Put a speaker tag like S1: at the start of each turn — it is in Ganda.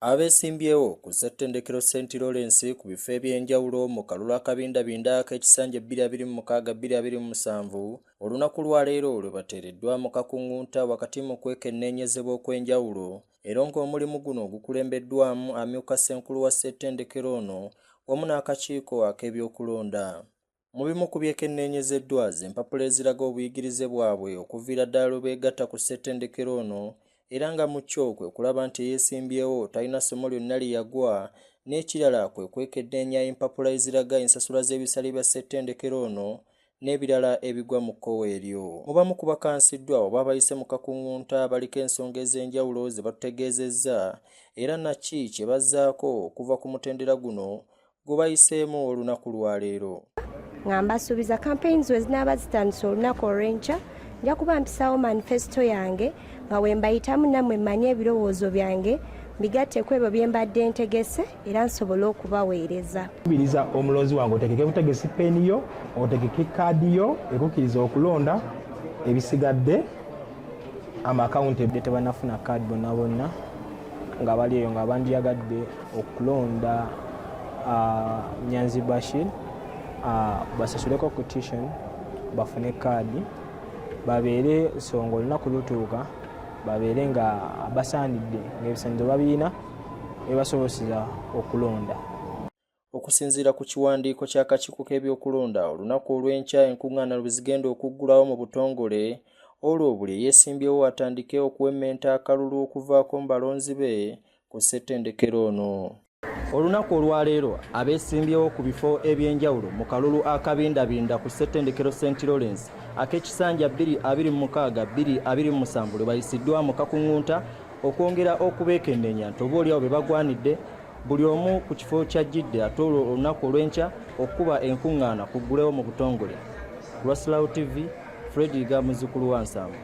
S1: Abeesimbyewo ku ssettendekero St Lawrence ku bifo eby'enjawulo mu kalulu akabindabinda ak'ekisanja 2026-2027 olunaku lwaleero lwe bateereddwa mu kakuŋŋunta wakati mu kwekenneenyezebwa okw'enjawulo era ng'omulimu guno gukulembeddwamu amyuka ssenkulu wa ssettendekero ono wamu n'akakiiko ak'ebyokulonda. Mu bimu ku byekenneenyezeddwa z'empapula eziraga obuyigirize bwabwe okuviira ddala lwe beegatta ku ssettendekero ono era nga mu kyo kwe kulaba nti eyeesimbyewo talina ssomo lyonna lye yagwa n'ekirala kwe kwekenneenya empapula eziraga ensasula z'ebisale bya ssettendekero ono n'ebirala ebigwa mu kkowe eryo. Mu bamu ku bakansiddwa oba abayise mu kakuŋŋunta baliko ensonga ez'enjawulo ze batutegeezezza era naki kye bazzaako okuva ku mutendera guno gwe bayiseemu olunaku lwaleero.
S2: Nga mbasuubiza campaigns we zinaaba zitandise olunaku olw'enkya, nja kuba mpisaawo manifesto yange nga we mbayitamu nammwe mmanye ebirowoozo byange mbigatte ku ebyo bye mbadde ntegese era nsobole okubaweereza.
S3: Kubiriza omulonzi wange otegeke butegesi peeni yo, otegeke kaadi yo ekukkiriza okulonda, ebisigadde amakawunti.
S4: Tebanafuna kaadi bonna bonna nga bali eyo nga bandyagadde okulonda Nyanzi Bashir, basasuleko ku tuition bafune kaadi, babeere songa olunaku lutuuka babeere nga basaanidde ng'ebisaanyizo babiina ebibasobozesa okulonda.
S1: Okusinziira ku kiwandiiko ky'akakiiko k'ebyokulonda, olunaku olw'enkya enkuŋŋaana lwe zigenda okuggulawo mu butongole, olwo buli eyeesimbyewo atandike okuwemmenta akalulu okuvaako mu balonzi be ku ssettendekero ono. Olunaku olwaleero abeesimbyewo ku bifo eby'enjawulo mu kalulu akabindabinda ku ssettendekero St Lawrence ak'ekisanja 2026-2027 lwe bayisiddwa mu kakuŋŋunta okwongera okubeekenneenya nti oba oliawo be bagwanidde buli omu ku kifo ky'ajjidde, ate olwo olunaku olw'enkya okukuba enkuŋŋaana kuggulewo mu butongole. Ku lwa Slow TV, Fred Iga, muzzukulu wa Nsambu.